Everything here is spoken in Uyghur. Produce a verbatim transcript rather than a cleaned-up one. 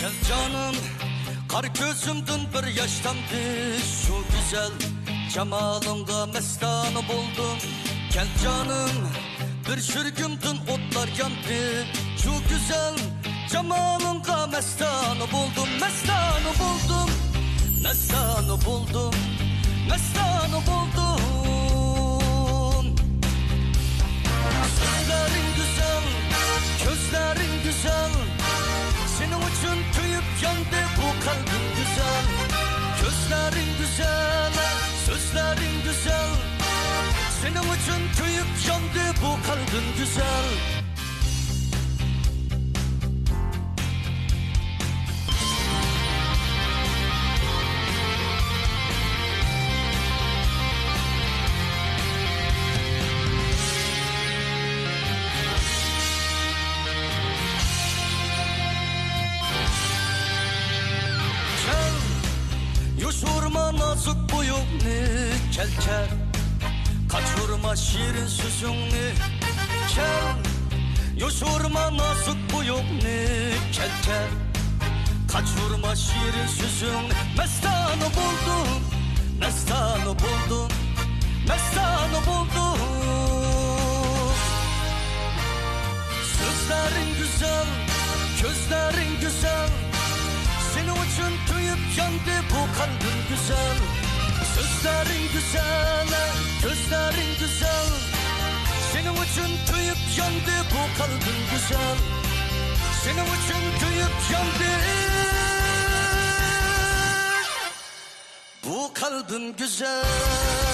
كەل جانىم، قارا كۆزۈمدىن بىر ياش تامدى، شۇ گۈزەل جامالىڭغا مەستانە بولدۇم. كەل جانىم، بىر يۈرىكىمدىن ئوتلار ياندى، شۇ گۈزەل جامالىڭغا مەستانە بولدۇم، مەستانە بولدۇم، مەستانە بولدۇم، مەستانە بولدۇم. سۆزلەرىڭ گۈزەل، كۆزلەرىڭ گۈزەل، سېنىڭ ئۈچۈن كۆيۈپ ياندى بۇ قەلبىم گۈزەل. كۆزلەرىڭ گۈزەل، سۆزلەرىڭ گۈزەل، سېنىڭ ئۈچۈن كۆيۈپ ياندى بۇ قەلبىم گۈزەل. كەل، يوشۇرما نازۇك بويۇڭنى، كەل، كەل. قاچۇرما شېرىن سۆزۈڭنى، كەل. يوشۇرما نازۇك بويۇڭنى، كەل، كەل. قاچۇرما شېرىن سۆزۈڭنى، مەستانە بولدۇم، مەستانە بولدۇم، مەستانە بولدۇم. سۆزلەرىڭ گۈزەل، كۆزلەرىڭ گۈزەل، سېنىڭ ئۈچۈن كۆيۈپ ياندى بۇ قەلبىم گۈزەل. سۆزلەرىڭ گۈزەل، كۆزلەرىڭ گۈزەل، سېنىڭ ئۈچۈن كۆيۈپ ياندى بۇ قەلبىم گۈزەل. سېنىڭ ئۈچۈن كۆيۈپ ياندى بۇ قەلبىم گۈزەل.